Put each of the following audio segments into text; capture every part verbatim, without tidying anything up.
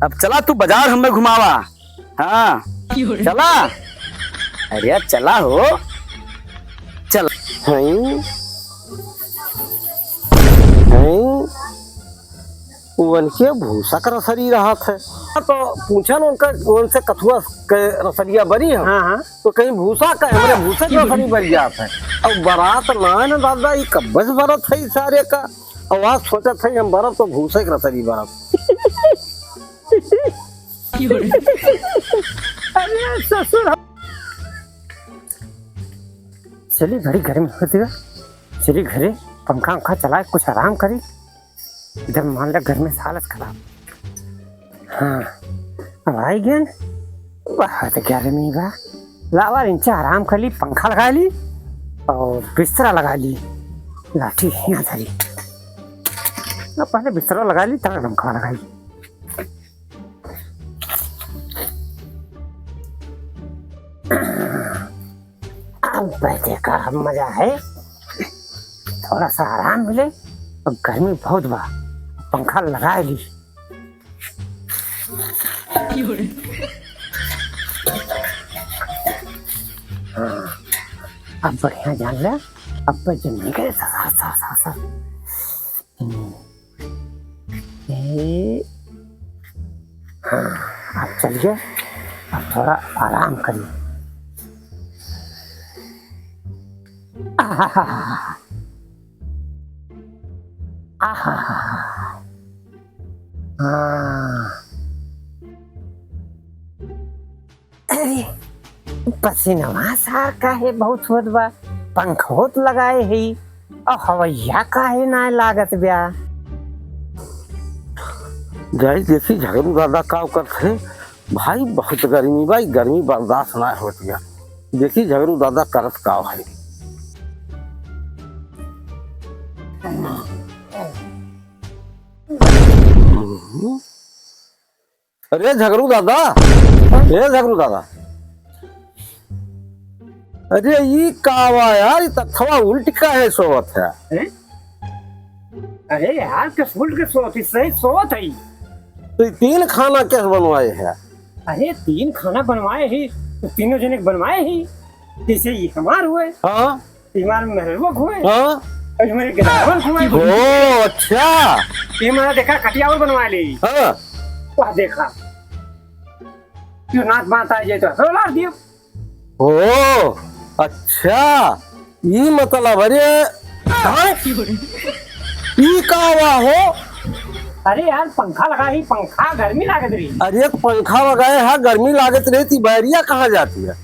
अब चला तू बजार हमें घुमावा। हाँ, चला। अरे यार, चला हो, चल। हैं? हैं? उनके भूसा क रसरी रहत है। तो पूछन उनका, उनसे कथुआ के रसरिया बरी है। हाँ, हाँ। तो कहीं भूसा का, हमरे भूसा के रसरी बरी जात है। अब बरात ना है ना दादा, ई कब्बे से बरत है ई सारे का। अब आज सोचत है हम बरत तो भूसा के रसरी बरत। अरे ससुर। चली, बड़ी गर्मी होती है, चली घरे पंखा उंखा चलाए, कुछ आराम करी। इधर मान ले गर्मी से हालत खराब। हाँ, अब आई गेन, बहुत गर्मी बा। लावा इंचे आराम कर ली, पंखा लगा ली और बिस्तरा लगा ली। लाठी यहाँ धरी। अब पहले बिस्तरा लगा ली, तब पंखा लगा ली। अब देखा, अब मजा है, थोड़ा सा आराम मिले। अब गर्मी बहुत बा, पंखा लगा ली। हाँ, अब बढ़िया जान ले, अब जिंदगी के साथ, साथ, साथ, साथ। हम्म। ए, हाँ, अब चलिए, अब थोड़ा आराम करिए। आहा, आहा, हाँ। अरे, पसीनवा सार काहे बहुत होत बा? पंखो त लगाए हई, अउ हवैया काहे नाय लागत बा? जाई देखी झगड़ू दादा काव करत है। भाई बहुत गर्मी बा, ई गर्मी बर्दाश्त नाय होत बा। देखी झगड़ू दादा करत काव है। अरे झगड़ू दादा, ए झगड़ू दादा, अरे ई का बा यार, ई तख्तवा उल्ट काहे सोवत है? हैं? अरे यार, कस उल्ट के सोवत है, सही सोवत है। तो ई तीन खाना कैसे बनवाए है? अरे तीन खाना बनवाए ही, तो तीनों जने के बनवाए ही, जैसे ई हमार हुए। हाँ। हमारे मेहररुआ खुए। हाँ। और हमारे गदावन खुए। ओ, अच्छा। ये हमारा देखा, कटियावर बनवा ले। हाँ। वाह, देखा। यो नात बात आ जाए तो हरो लार दियो। ओ, अच्छा। ई मतलब, अरे, हाँ? ई का हुआ हो? अरे यार, पंखा लगा ही, पंखा गर्मी लागत रही। अरे, एक पंखा लगाए है, गर्मी लागत रही, ती बैरिया कहाँ जाती है?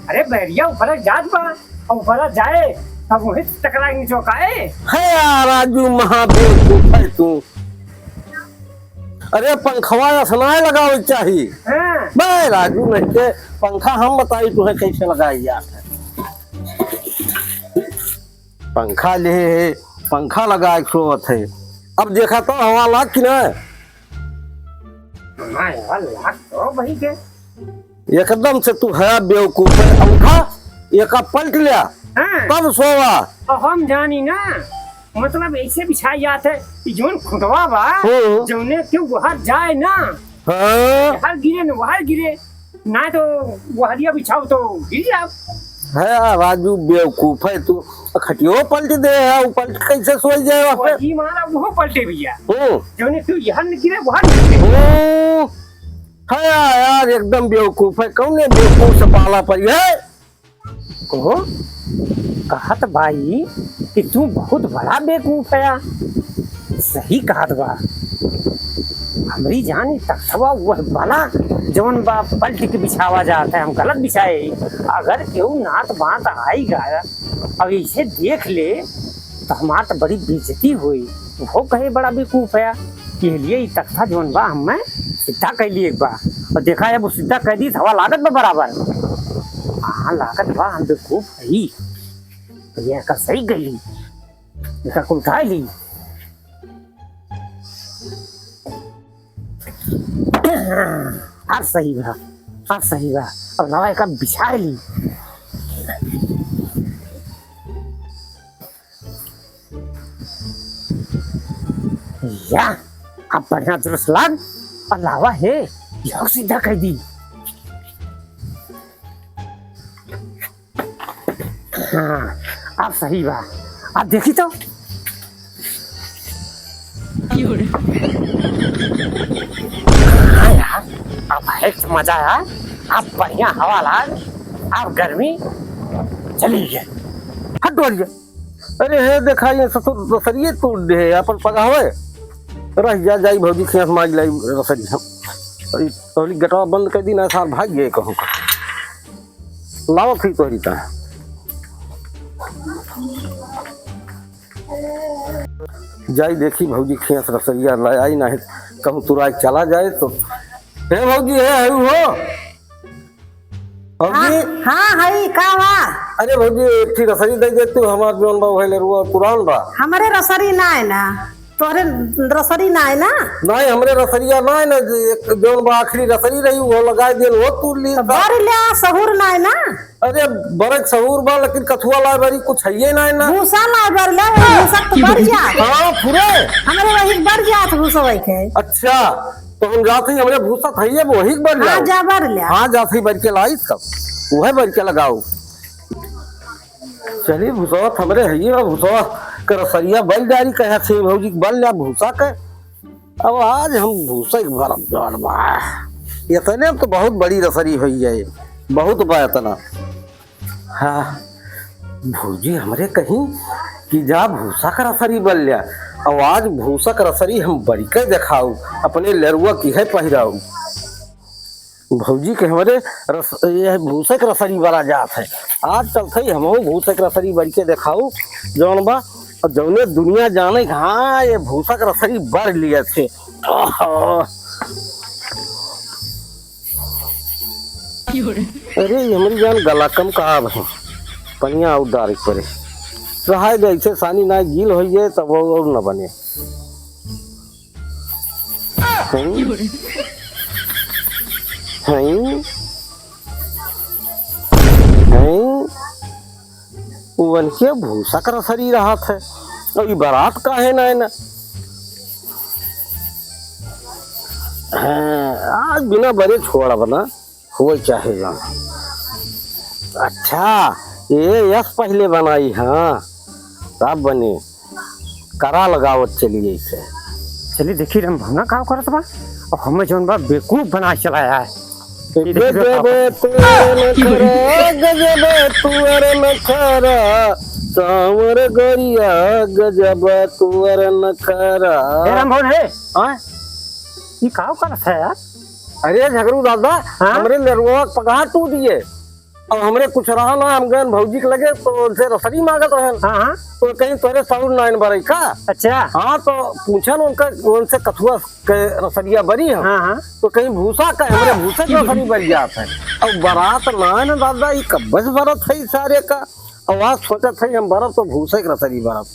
अरे बहरिया ऊपर जात बा, और ऊपर जाए, तब वही टकरा के नीचे काए। है यार राजू, महाबेवकूफ है तू। अरे पंखवा असनाए लगावे चाही। हाँ। बे राजू नहीं के पंखा हम बताई तुहे कैसे लगाई यार। पंखा ले है, पंखा लगाए के सोवत है। अब देखा तो हवा लाग कि ना? हाँ यार, लाग तो वही के। एकदम से तू है बेवकूफ है, उठा, एका पलट लिया, हाँ। तब सोवा। तो हम जानी ना, मतलब ऐसे बिछाई जात है कि जौन खुटवा बा, हम्म। जौने के वहर जाए ना, हाँ। हर गिरे न वहर गिरे, ना तो वहरिया बिछाओ तो गिर जाओ। है राजू, बेवकूफ है तू, खटियो पलट दे है, वो पलट कैसे सोई जाए वहाँ पे? वही मारा, वो पलटे भैया। हम्म। जौने तू यहाँ न गिरे, वहाँ न गिरे। हम्म। है यार, एकदम बेवकूफ है, कौने बेवकूफ से पाला पड़ी है? कहो, कहत बाई कि तू बहुत बड़ा बेवकूफ है। सही कहत बा। हमरी जानी तख्तवा वह बना जवन बा पलट के बिछावा जात है, हम गलत बिछाए। अगर केहू नात बात आई गा, अब इसे देख ले तो हमार तो बड़ी बेइज्जती होई। वो कहे बड़ा बेवकूफ है, ये लिए ई तख्ता जवन बा हमें सीधा कर लिए एक बार। और देखा है वो सीधा कर दी, हवा लागत बा बराबर। हाँ लागत बा, हम बेवकूफ है। भैया का सही गई, एका कुल उठाए ली। अब सही बा, अब सही बा। अब लावा एका बिछाए ली। या, अब बढ़िया जुलूस लाग। अलावा है, यहू सीधा कइ दी। हाँ, अब सही बा। अब देखी तो। हाँ यार, अब है तो मजा यार। अब बढ़िया हवा लाग, अब गर्मी चली गई। हट डोरिया। अरे हे देखा, ये ससुर रसरिये तोड़ दे, अपन पगावे। रह जा, जाई भौजी खेस माज लाई रसरी हम। अरे तोहरी गेटवा बंद कइ दी ना, सार भाग गए कहूँ का। लावत ही तोहरी का। जाई देखी भौजी खेस रसरिया लाई आई ना है, कहूँ तुराई चला जाए तो। हे भौजी, हे, हे हो। भौजी। हाँ, हाँ, हई, का बा? अरे भौजी, एक ठी रसरी दे दे तू, हमार जौन बा, उहे लेरुआ पुरान बा। हमरे रसरी नाहीं ना, तोहरे रसरी नाहीं ना? नाहीं, हमरे रसरिया नाहीं ना, जे एक जौन बा आखिरी रसरी रही, वो लगाए दियल, वो तू ली तो का? बरि ल्या, सहूर नाहीं ना? अरे, बरक सहूर बा, लेकिन कथुआ लाए बरी कुछ हइये नाहीं ना। भूसा लाए बरि ल्या, वही भूसा तो बरि जात। हाँ, फुरे। हमरे वही बरि जात भूसा वही के। अच्छा। तो हम जात ही, हमरे भूसा थइये, वही के बरि हाँ, लाओ। जा बरि ल्या। हाँ, जात ही बरि के लाई तब। उहे बरि के लगाओ। चली भूसा त हमरे हइये बा, भूसा के रसरिया बरि डारी कहे थे भौजी के बरि ल्या भूसा के। अब आज हम भूसा के बरब जौन बा। इतने में तो बहुत बड़ी रसरी होइ जाए, बहुत बा इतना। हाँ, भौजी हमरे कहीं कि जा भूसा क रसरी बरि ल्या। अब आज भूसा क रसरी हम बरि के देखाऊ, अपने लेरुआ किहे पहिराऊ। भौजी के हमरे रस-, ये भूसा क रसरी बरा जात है। आज चलत है हमहू भूसा क रसरी बरि के देखाऊ, जौन बा, और जौने दुनिया जाने कि हाँ, ये भूसा क रसरी बरि लिया थे। आहा। अरे, ये हमरी जान गला कम कहा अब है। पनिया और डारे के परे। रहाए दे, ऐसे सानी ना गील होइ जाए, तब वो और न बने। हैं? हैं? हैं? उनके भूसा क रसरी रहत है। और ई बरात काहे ना है ना? हाँ, आज बिना बरे छोड़ब ना, होए चाहे जान। अच्छा, ये यस पहिले बनाई, हाँ, तब बने। करा लगावत चली ऐसे। चली देखी राम भवना का करत बा, और हमें जौन बा बेवकूफ बना चला है। ये देखी तो का गजब तोर नखरा, गजब तोर नखरा, सांवर गोरिया, गजब तोर नखरा। हे राम भवन, हे। हाँ? ई का करत है यार? अरे झगरू दादा, हाँ? हमरे लेरुआ क पगहा टूट गए। अब हमरे कुछ रहा ना, हम गए भौजी के लगे, तो उनसे रसरी मांगत रहन। हाँ, हाँ। तो कहीं तोरे साउर नाइन बरई का? अच्छा। हाँ, तो पूछन उनका, उनसे कथुआ के रसरिया बरी है। हाँ, हाँ। तो कहीं भूसा का, हमरे भूसा के रसरी बरी जात है। अब बरात ना है ना दादा, ई कब्बे से बरत है ई सारे का। अब आज सोचत है हम बरब तो भूसा के रसरी बरब।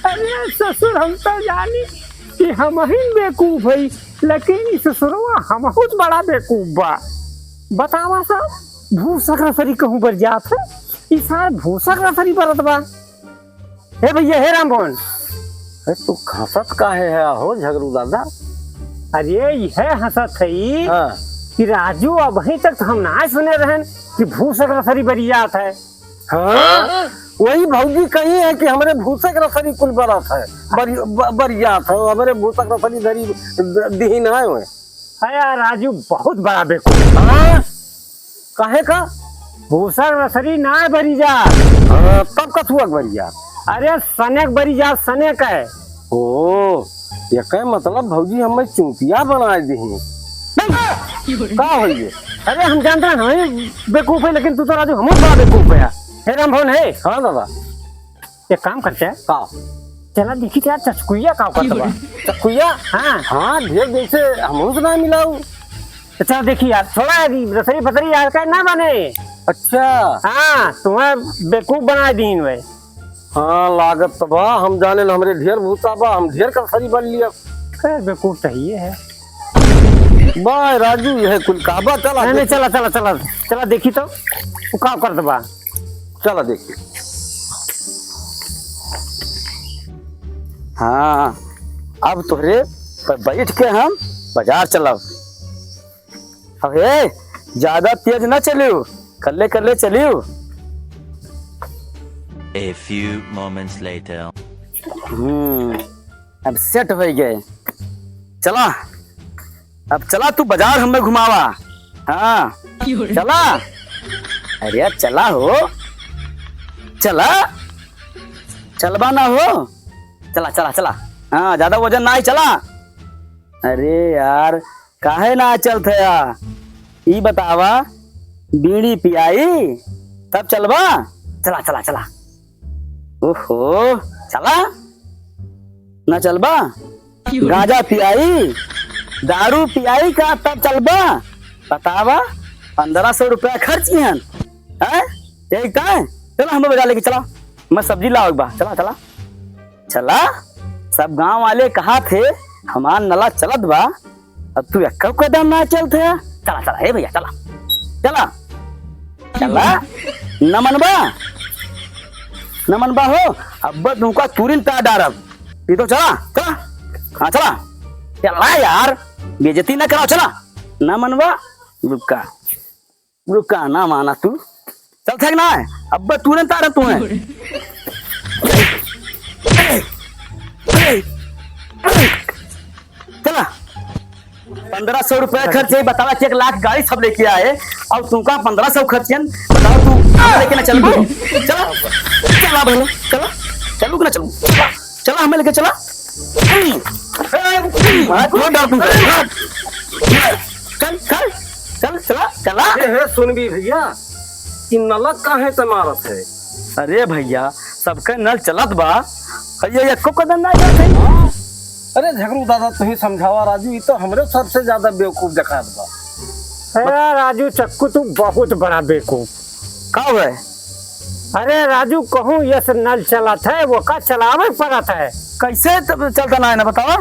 अरे ससुर, हम तो जानी कि हमहिन बेवकूफ हई, लेकिन ई ससुरवा हमहू से बड़ा बेवकूफ बा। बतावा सा, भूसा क रसरी कहूँ बरि जात है, ई सार भूसा क रसरी बरत बा। हे भैया, हे रामभवन। अरे तू हंसत काहे है हो झगरू दादा? अरे यह हंसत है ई हाँ। कि राजू, अबहीं तक तो हम ना सुने रहन कि भूसा क रसरी बरि जात है। हाँ, वही भौजी कही है कि हमरे भूसा क रसरी कुल बरत है, बरि-, ब-, बरि जात है, हमरे भूसा क रसरी धरी द-, दिहिन है हुए। अरे यार राजू, बहुत बड़ा बेवकूफ। हाँ? काहे का? भूसा क रसरी ना बरि जात। हाँ, तब कथुआ क बरि जात? अरे सनेक बरि जात, सनेक है। ओ, एके मतलब भौजी हमें चूतिया बनाए दिही। का होइए? अरे हम जानते हैं, हम ही बेवकूफ है, लेकिन तू तो राजू हमहू बड़ा बेवकूफ है यार। हे रामभवन है। हाँ दादा। एक काम करते हैं। का? चला देखी तो यार, चचकुइया का करत बा। चचकुइया? हाँ। हाँ, ढेर दिन से हमहू से ना मिलाऊ। तो चला देखी यार, थोड़ा रसरी फसरी यार का ना बने। अच्छा। हाँ, तुम्हें बेवकूफ बनाए दीन भाई। हाँ, लागत तो बा, हम जाने न हमरे ढेर भूसा बा, हम ढेर का रसरी बन लिया। खैर, बेवकूफ तो ये है। बा राजू, यह कुल का बा, चला नहीं, नहीं, देखी। चला, चला, चला, चला देखी तो, वो का करत बा। चला देखी। हाँ, अब तोहरे पर बैठ के हम बाजार चलब। अब हे, ज्यादा तेज ना चलियो, कल्ले कल्ले चलियो। A few moments later. हम्म, अब set होइ गए। चला, अब चला तू बाजार हमें घुमावा। हाँ, चला। अरे यार, चला हो, चला, चलबा ना हो, चला, चला, चला। हाँ, ज्यादा वजन ना ही, चला। अरे यार, काहे ना चलत है यार? ई बतावा, बीड़ी पियाई, तब चलबा? चला, चला, चला। ओहो, चला? ना चलबा? गांजा पियाई, दारू पियाई का, तब चलबा? बतावा, पन्द्रह सौ रुपया खर्च किहन, हैं? यही तय? चला, हमें बाजार लेके चला, मैं सब्जी लावक बा, चला, चला। चला, सब गांव वाले कहा थे, हमार नला चलत बा, अब तू एक्को कदम ना चलत है। चला, चला, हे भैया, चला, चला, चला, न मनबा, न मनबा हो, अब तुमका तुरंत तार डारब। ये तो चला, चला, हाँ, चला, चला यार, बेइज्जती ना कराओ, चला, न मनबा, रुका। रुका, ना माना तू। चल, ठीक ना है? अब्बे तूने तारा तू है। चला। पन्द्रह सौ रुपया खर्च है, बतावा कि एक लाख गाड़ी सब लेके आए, और तुमका पन्द्रह सौ खर्च है, बताओ तू लेके ना चलबो? चला, चला बहन, चला, चलू कि ना चलू? चला। चला, हमें लेके चला। हम्म। हम्म। हाथ मत डाल तुम। चल, चल, चल, चला, चला। ए, हे, सुन भी भैया, इ नलक काहे से मारत है? अरे भैया, सबके नल चलत बा, ये एको कदम ना चलत है। अरे झगड़ू दादा, तू ही समझावा राजू, इ तो हमरे सबसे ज्यादा बेवकूफ देखात बा। अरे राजू चक्कू, तू बहुत बड़ा बेवकूफ। का हुआ? अरे राजू, कहूँ यस नल चलत है, वो का चलावे पड़त है। कैसे त-, चलता ना है ना, बतावा?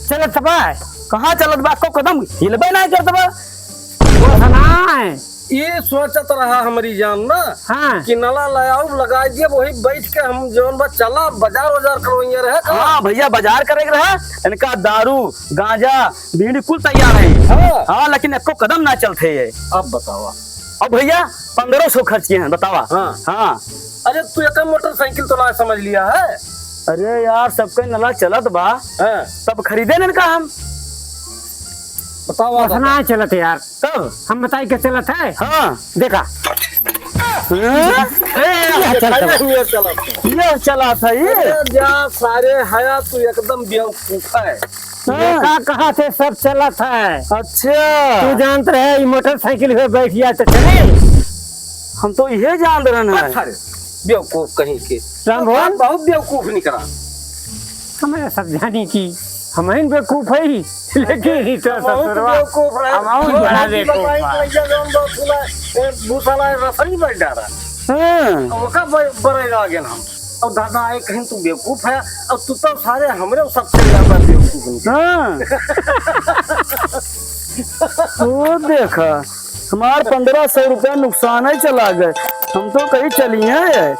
चलत बा। कहाँ चलत बा? को कदम हिलबे ना करत बा। वो सुना है। ये सोचत रहा हमारी जान ना, हाँ। कि नला ले आऊ, लगाई दिए, वही बैठ के हम जौन बा चला, बाजार वाजार करवइया रहे का? हाँ भैया, बाजार करे के रहा, इनका दारू, गांजा, बीड़ी कुल तैयार है। हाँ। हाँ, लेकिन एको कदम ना चलते है। अब बतावा। अब भैया, पन्द्रह सौ खर्च किए हैं, बतावा। हाँ। हाँ। अरे, तू एक मोटरसाइकिल तो ना समझ लिया है। अरे यार, सबके नला चलत बा, हाँ। तब खरीदे न का हम। बतावा, बस बतावा। ना चलत यार। तब? हम बताई के चलत है। हाँ। देखा। हाँ? ए, यह चलत है। ये चलत है। यह चलत है, ये। अरे जा सारे, हया तू एकदम बेवकूफ है। हाँ। देखा, कहा थे सब चलत है। अच्छा। तू जानत रहे, ई मोटरसाइकिल पे बैठ गया तो चले। हम तो ये जानत रहन है। अरे, बेवकूफ कहीं के। राम भवन। बहुत बेवकूफ निकला। हमें सब जानी कि हम ही बेवकूफ है, लेकिन ई तो बहुत ससुरवा बेवकूफ है। हम और बड़ा बेवकूफ है। भैया जौन बा फुला, ए, भूसाला रसरी बैठ जा रहा। हाँ। ओका ब-, बड़े आ गए हम। और दादा आए कहीं तू बेवकूफ है, और तू तो सारे हमरे सबसे ज्यादा बेवकूफ निकले। हाँ। वो देखा, हमार पन्द्रह सौ रुपया नुकसान ही चला गए। हम तो कहीं चलिए है।